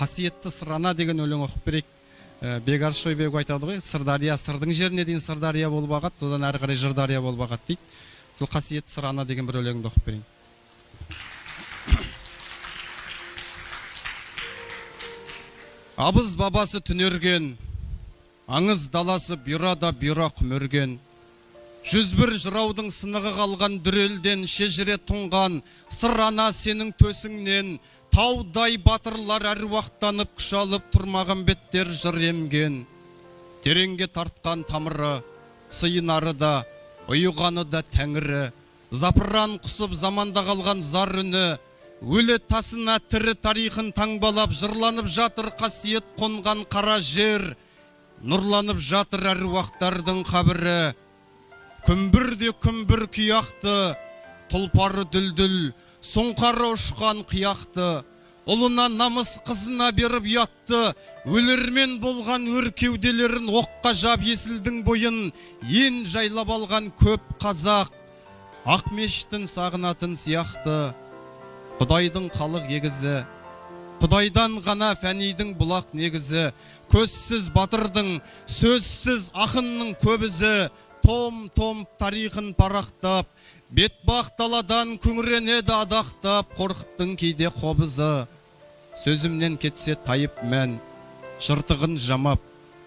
Қасиетті Сыр ана деген өлең оқып берейік. Бекарыс Шойбеков айтады ғой, Сырдария Сырдың жеріне дейін Сырдария болып ағады, содан әрі қарай Жырдария болып ағады дейді. Сол қасиетті Сыр ана деген бір өлеңді оқып берейін. Абыз бабасы түнерген, аңыз даласы бұйра да бұйра құмерген. 101 жыраудың сынығы қалған дүрелден шежіре тұнған Сыр ана сенің төсіңнен таудай батырлар әруақтанып күш алып Тұрмағамбеттер жыр емген. Тереңге тартқан тамыры, сыйынары да, ұйығаны да тәңірі, запыран құсып заманда қалған зар үні, өлі тасына тірі тарихын таңбалап жырланып жатыр қасиет қонған қара жер, нұрланып жатыр әруақтардың қабірі. Күмбір де күмбір күйақты, тұлпары дүлдүл, сұңқары ұшқан қияқты, ұлына намыс қызына беріп ұятты, өлермен болған өр кеуделерін оққа жап есілдің бойын ен жайлап алған көп қазақ, ақ мешітін сағынатын сияқты. Құдайдың халық егізі, Құдайдан ғана фәнидің бұлақ негізі, көзсіз батырдың, сөзсіз ақынның көбізі, том-том тарихын парақтап, бетбақ даладан күңіренеді адақтап, Қорқыттың кейде қобызы. Сөзімнен кетсе тайып мән, жыртығын жамап,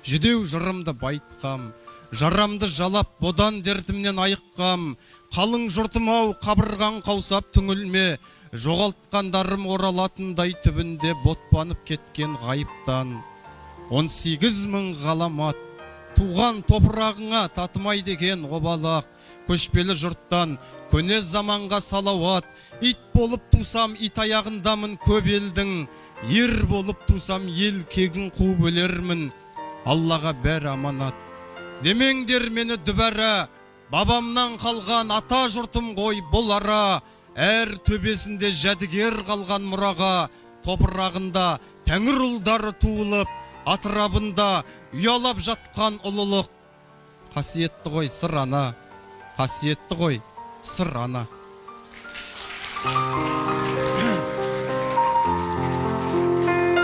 жүдеу жырымды байытқам, жарамды жалап, бодан дертімнен айыққам, қалың жұртым ау қабырған қаусап түңілме, жоғалтқандарым оралатындай түбінде ботпанып кеткен ғайыптан. 18 мың ғаламат, туған топырағыңа татымай деген обалақ, көшпелі жұрттан көне заманға салауат, ит болып тусам ит аяғындамын көп елдің, ер болып тусам ел кегін қуып өлермін, Аллаға бәрі аманат. Демеңдер мені дүбәрі, бабамнан қалған ата жұртым ғой бұл ара, әр төбесінде жәдігер қалған мұраға, топырағында тәңір ұлдары туылып, атырабында ұялап жатқан ұлылық. Қасиетті ғой Сыр ана, қасиетті ғой Сыр ана.